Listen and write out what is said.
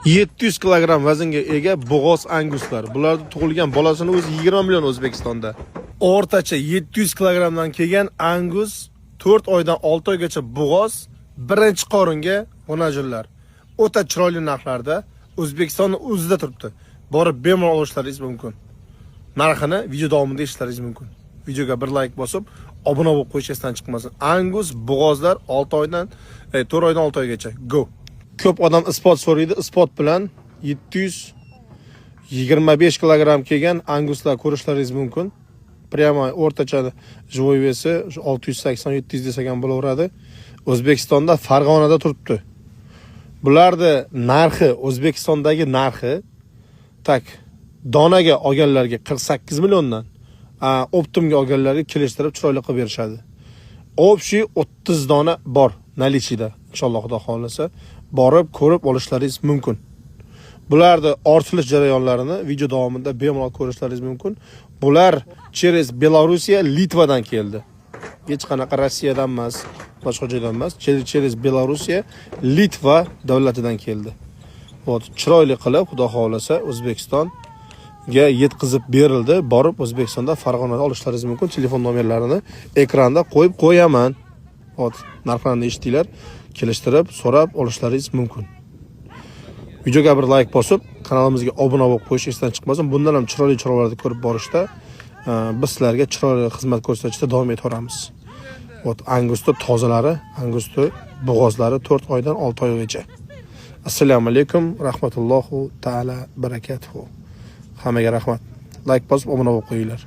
700 kilogramm vaznga ega bo'g'oz anguslar. Bularni tug'ilgan bolasini o'zi 20 million O'zbekistonda. O'rtacha 700 kilogrammdan kelgan angus 4 oydan 6 oygacha bo'g'oz, birinchi qoringa g'unajinlar. O'ta chiroyli narxlarda O'zbekistonni o'zida turibdi. Borib bemalol olishlaringiz mumkin. Narxini video davomida eshitishlaringiz mumkin. Videoga bir like bosib, obuna bo'lib qo'yish esdan chiqmasin. Angus bo'g'ozlar 6 oydan, 4 oydan 6 oygacha. Go. Ko'p odam isbot so'raydi. Isbot bilan 725 kilogramm kelgan anguslar ko'rishlaringiz mumkin. Прямо o'rtacha живой вес i 680-700 desak ham bo'laveradi. O'zbekistonda, Farg'onada turibdi. Bularni narxi, O'zbekistondagi narxi, так, donaga olganlarga 48 milliondan, оптом ga olganlarga kelishtirib, chiroyli qilib berishadi. Общий 30 dona bor наличие da. Inshaalloh, Xudo xohlasa, borib ko'rib olishlaringiz mumkin. Bularni ortilish jarayonlarini video davomida bemalol ko'rishlaringiz mumkin. Bular через Belorussiya, Litvadan keldi. Hech qanaqa Rossiyadan emas, boshqa joydan emas, через Belorussiya, Litva davlatidan keldi. Вот, chiroyli qilib, Xudo xohlasa, O'zbekistonga yetkazib berildi. Borib O'zbekistonda, Farg'onada olishlaringiz mumkin. Telefon nomerlarini ekranda qo'yib qo'yaman. Вот, narxlarni eshitdinglar, kelishtirib, so'rab olishlaringiz mumkin. Videoga bir like bosib, kanalimizga obuna bo'lib qo'yish esdan chiqmasin. Bundan ham chiroyli chorvalarni ko'rib borishda, biz sizlarga chiroyli xizmat ko'rsatishda davom etaveramiz. Вот, angusti tozalari, angusti bo'g'ozlari 4 oydan 6 oygacha. Assalomu alaykum rahmatullohi taala barakatuhu. Hammaga rahmat. Like bosib, obuna bo'lib qo'yinglar.